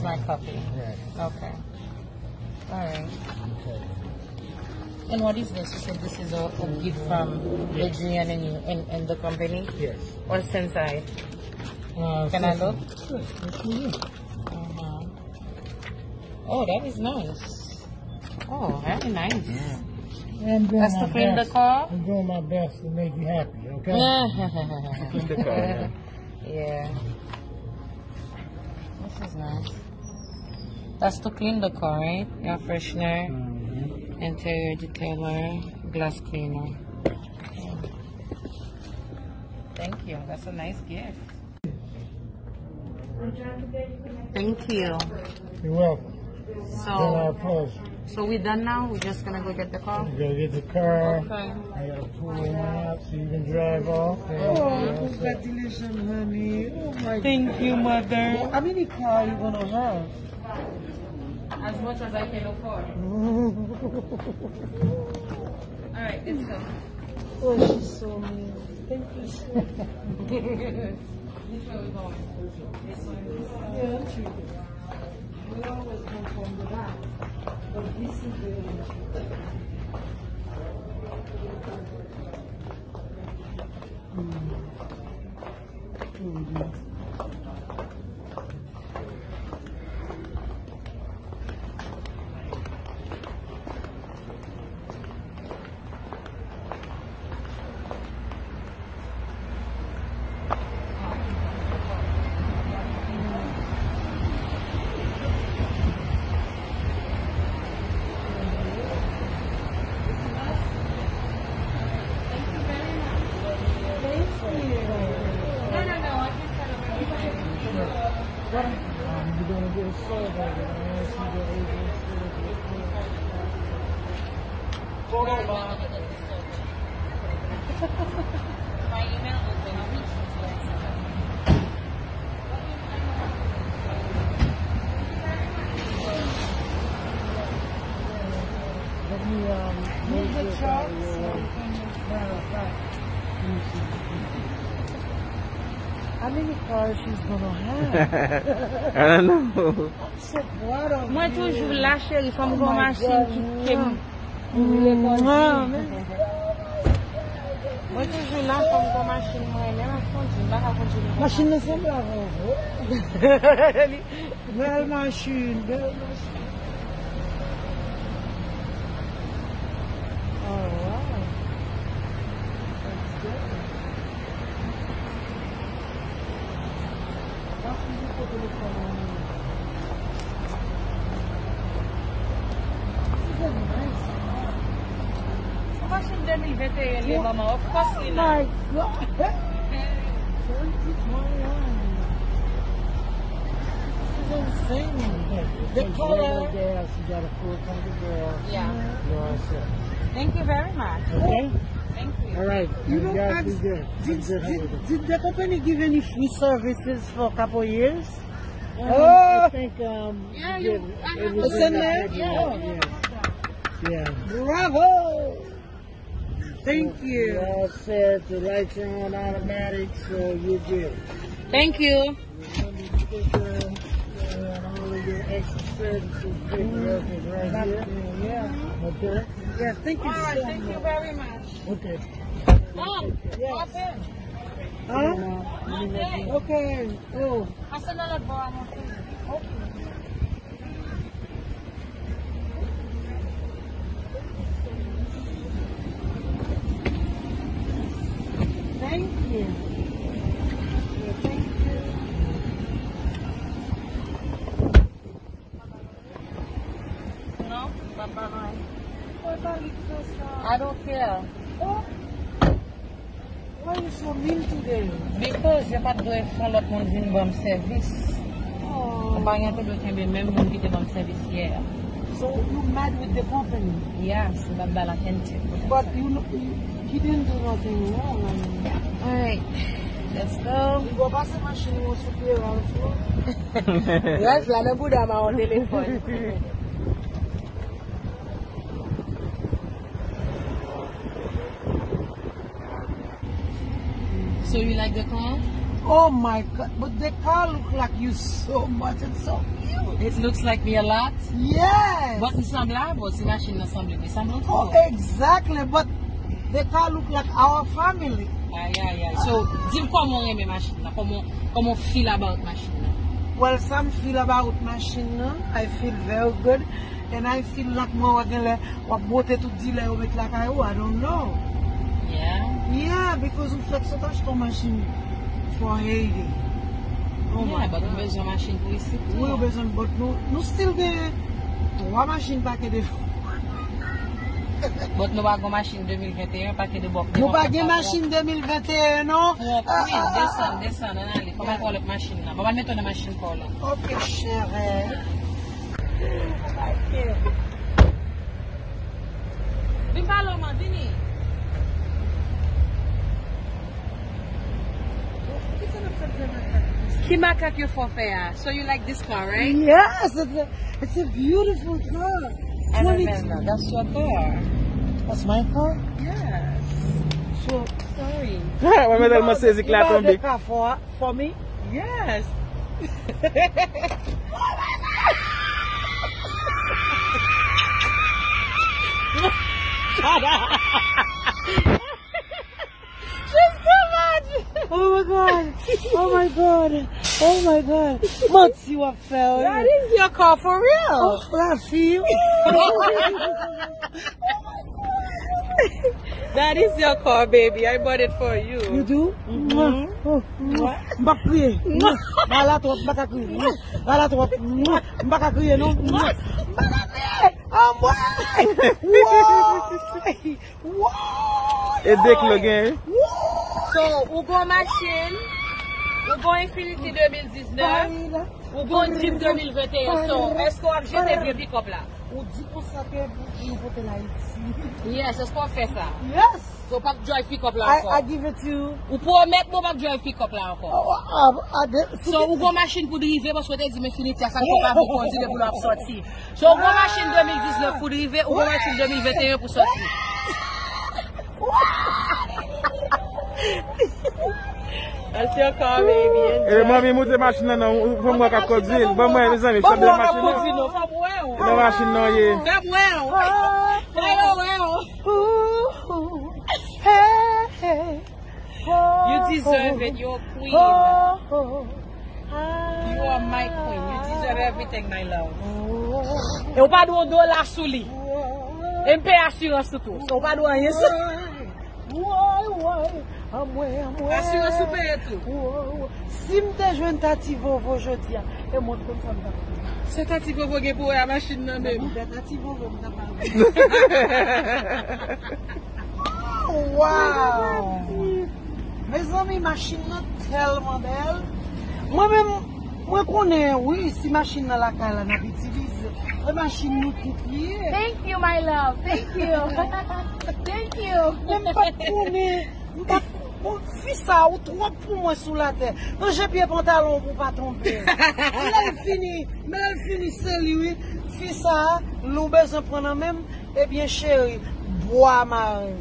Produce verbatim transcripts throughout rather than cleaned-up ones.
My copy. Right. Okay. All right. Okay. And what is this? You said this is a, a gift from Adrian and you and, and the company? Yes. What's inside? Uh, Can I look? Sure. Yes, you do. Uh-huh. Oh, that is nice. Oh, very nice. Yeah. And That's to clean the car? I'm doing my best to make you happy, okay? Clean the car, yeah. Yeah. This is nice. That's to clean the car, right? Air freshener, interior detailer, glass cleaner. Yeah. Thank you. That's a nice gift. Thank you. You're welcome. So, so we done now? We're just gonna go get the car? We gotta get the car. Okay. I gotta pull one out so you can drive off. Oh, congratulations, honey. Oh my God. Thank you, mother. How many car you gonna have? As much as I can afford. All right, let's go. Oh, she's so mean. Thank you, sweet. Which way we going? This one? Yeah, I'm sure. We always come from the back, but this is the entrance. Mm. Mm-hmm. Let me, um, move the truck so we can, matter of fact, let me see. How many cars she's gonna have? I don't know. I'm so proud of you. Mwen toujou la, cheri, fò m gon machin ki, ke m, m vle kondui. Mwen toujou la, fò m gon machin mwen renmen, m ap kondui, m pa ka kondui nenpòt machin. Machin nan sanble avè w vre. Bèl machin, bèl machin. Oh, wow. That's good. That's a beautiful telephone. This is a nice car. Sa machin de mil venteyen li, manman, of course li nice. My God. Twenty twenty-one. This is insane. The color. Gas, you got a full tank of gas. Yeah. You're all set. Thank you very much. Okay? Thank you. All right. You know, guys, did, did, did the company give any free services for a couple years? Um, I think, um, yeah, you, it was in there? Yeah. Yeah. Bravo! Thank you. You're all set. The lights are on automatic, so you're good. Thank you. Remember, you take, uh, uh, all of your extra services, paperwork is right here. Yeah. Okay? Yes, thank you so much. All right, thank you very much. Okay. Oh, yes. Open. Huh? Open. Okay. Oh. Pase nan lòt bò a, monchè. Okay. Thank you. Thank you. Non, m pa ba anyen. Mwen pa li konsa. I don't care. Oh. Why you so mean today? Because yo pa t dwe fè lòt moun vin ban m sèvis. Oh. Konpayi an te dwe kenbe menm moun ki te ban m sèvis yè a. So you mad with the company? Yes, m pa ba l attention. But you know, you, he didn't do nothing wrong. I mean. All right, let's go. Li pase machin mwen sou pye a, sou. Raj la nan bouda m a yon telefòn. So you like the car? Oh my God, but the car look like you so much. It's so cute. It looks like me a lot. Yes. But m sanble avè w, si machin nan sanble m, li sanble w tou. Oh, exactly. But the car look like our family. Ay, ay, ay. So, di m kòman w renmen machin nan, kòman, kòman w feel about machin nan. Well, sa m feel about machin nan, I feel very good. And I feel like mwen wè genlè w ap bwote tout dilè yo met lakay ou, I don't know. Yeah. Yeah, because ou fèk sot achte yon machin for Haiti. Oh my God. Yeah, but nou bezwen machin pou isit tou. Wi, ou bezwen, but nou, nou still gen twa machin pake devan. But nou pa gen machin de mil venteyen, pake de bòk. Nou pa gen machin de mil venteyen, non. Twòp, wi, desann, desann, ann ale. Fò m al pran lòt machin nan. Ban m al mete w nan machin pa w la. Ok, chère. Vin pale w, man, vini. Ki makak yo fè w fè a? So you like this car, right? Yes, it's a, it's a beautiful car. I don't know. That's your car. That's my car? Yes. So, sorry. Mwen tèlman sezi k la tonbe. You buy the car for, for me? Yes. She's too much. Oh my God. Oh my God. Oh my God. Manti w ap fè, wi. That is your car for real. Oh, la fi. That is your car, baby. I bought it for you. You do? Mm-hmm. Oh, mwah. M p ap kriye. Mwah. Ba la twòp, m pa ka kriye. Mwah. Ba la twòp. Mwah. M pa ka kriye, non. Mwah. M pa ka kriye. Anmwey! Woy! Woy! E de kilo gen, wi. Woy! So, ou gon machin, ou gon Infiniti de mil diznèf, ou gon Jeep de mil venteyen, so, èske w ap jete vye pikòp la? Ou di konsa ke pou di ou pote l Ayiti. Yes, èske w ap fè sa? Yes! So, w p ap drive pikòp la ankò? I, I give it to you. Ou pwomèt mwen w p ap drive pikòp la ankò? Oh, ah, ah, de, so, ou gon machin pou drive, paske w te di m Infiniti a, sa k fè w pa vle kondi depi lè w ap sòti. So, ou gon machin de mil diznèf pou drive, ou gon machin de mil venteyen pou sòti. That's your car, baby. Enjoy. Eh, manmi, moute machin nan, non. Ou, ou, fè m wè k ap kondui l. Ban mwen, mezanmi, chòf de machin nan. Fè m wè w. Nan machin nan, ye. Fè m wè w. Fè yo wè w. You deserve it, you're a queen. You are my queen. You deserve everything, my love. E w pa dwe yon dola sou li. E m peye asirans ou tou. So, w pa dwe anyen sou. Woy, woy, anmwey, anmwey. Asirans ou peye tou. Woy, woy. Si m te jwenn Tati Vovo jodi a, e mwen t konn sa m t ap fè. Se Tati Vovo gen pou wè a machin nan menm. Nan bouda Tati Vovo m t ap al. Oh, wow! Mezanmi, machin nan tèlman bèl. Mwen menm, mwen konnen, wi, si machin nan lakay la, n ap itilize. E machin nou tout li ye. Thank you, my love. Thank you. Thank you. Men m pa t konnen, m pa t, bon, fi sa, ou twòp pou mwen sou latè. Ranje pye pantalon pou pa tonbe. Lè l fini, men lè l fini, se li, wi. Fi sa, lè w bezwen pran nan men m, ebyen, cheri, bwa mare.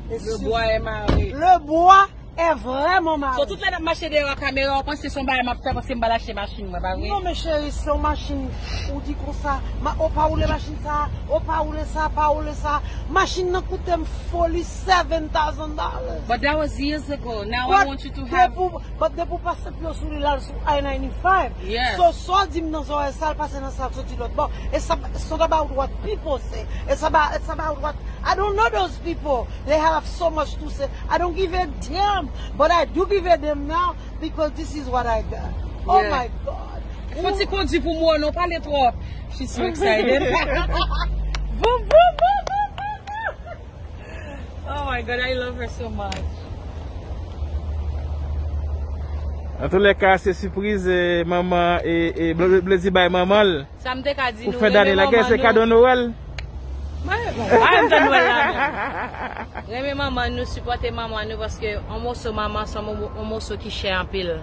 Le bois est marré. Le bois est vraiment marré. So, tout lè n ap mache dèyè kamera, w panse se yon bagay m ap fè, panse m pral achte machin mwen, pa vre? Non, men cheri, se yon machin, ou di konsa, ma, o pa woule machin sa, o pa woule sa, pa woule sa. Machin nan koute m foli seven thousand dollars. But that was years ago. Now I want you to have. But depi w pase pye w sou li, l al sou I ninety-five. Yes. So, sa w di m nan zòrèy sa, l pase nan sa, l soti lòt bò. It's ab-, it's not about what people say. It's about, it's about what, I don't know those people. They have so much to say. I don't give a damn. But I do give a damn now because this is what I got. Oh my God. Fò ti kondui pou mwen, non, pale twòp. She's so excited. Boum, boum, boum, boum, boum, boum. Oh my God, I love her so much. Antoulèka, se sipriz, eh, manman, eh, eh, Bl-, Bl-, Bledi bay manman l. Sa m te ka di nou, pou fen dane la, se kado Nwèl. Mwen, bon, pa menm tan Nwèl la menm. Renmen manman nou, sipòte manman nou, paske yon moso manman, se yon mo-, yon moso ki chè anpil.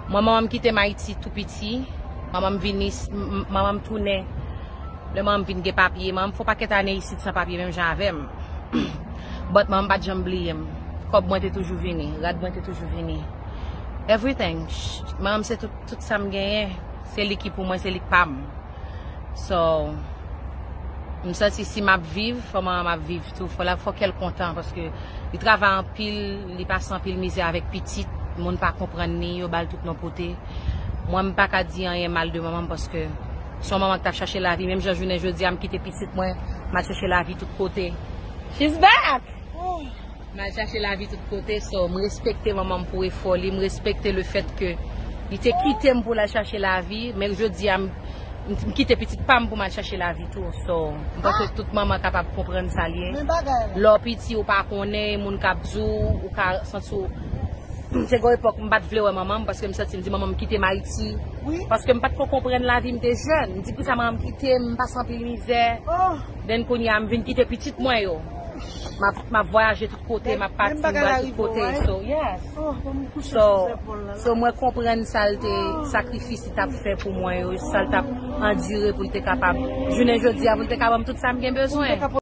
Mwen, manman m kite m Ayiti tou piti. Manman m vini, m-, m-, manman m tounen. Lè manman m vin gen papye, manman m fè yon pakèt ane isit san papye, menm jan avè m. But manman m pa t janm bliye m. Kòb mwen te toujou vini, rad mwen te toujou vini. Everything. Ch-, manman m se tout, tout sa m genyen. Se li ki pou mwen, se li k pa m. So, m santi si m ap viv, fò manman m ap viv tou. Fò l ap, fò kè l kontan, paske li travay anpil, li pase anpil mizè avèk pitit, moun pa konprann li, yo ba l tout non pote. Mwen, m pa ka di anyen mal de manman m, paske se yon manman ki t ap chache lavi, menm jan jounen jodi a, m kite pitit mwen, m al chache lavi tout kote. She's back! M al chache lavi tout kote, so, m respekte manman m pou efò li, m respekte le fèt ke li te kite m pou l al chache lavi, men jodi a, m, m, m kite pitit pa m pou m al chache lavi tou. So, m panse tout manman kapab konprann sa l ye. Lè w piti, ou pa konnen, moun k ap di w, ou ka santi w. Se gen yon epòk, m pa t vle wè manman m, paske m santi m di manman m kite m Ayiti. Paske m pa t ko konprann lavi, m te jèn. M di, "Poukisa manman m kite m, m pase anpil mizè?" Then kounye a, m vin kite pitit mwen yo. M ap, m ap vwayaje tout kote, m ap pati, m pral tout kote. So, yes. So, so mwen konprann sa l te, sakrifis li t ap fè pou mwen yo, sa l t ap andire pou l te kapab, jounen jodi a, pou l te ka ban m tout sa m gen bezwen.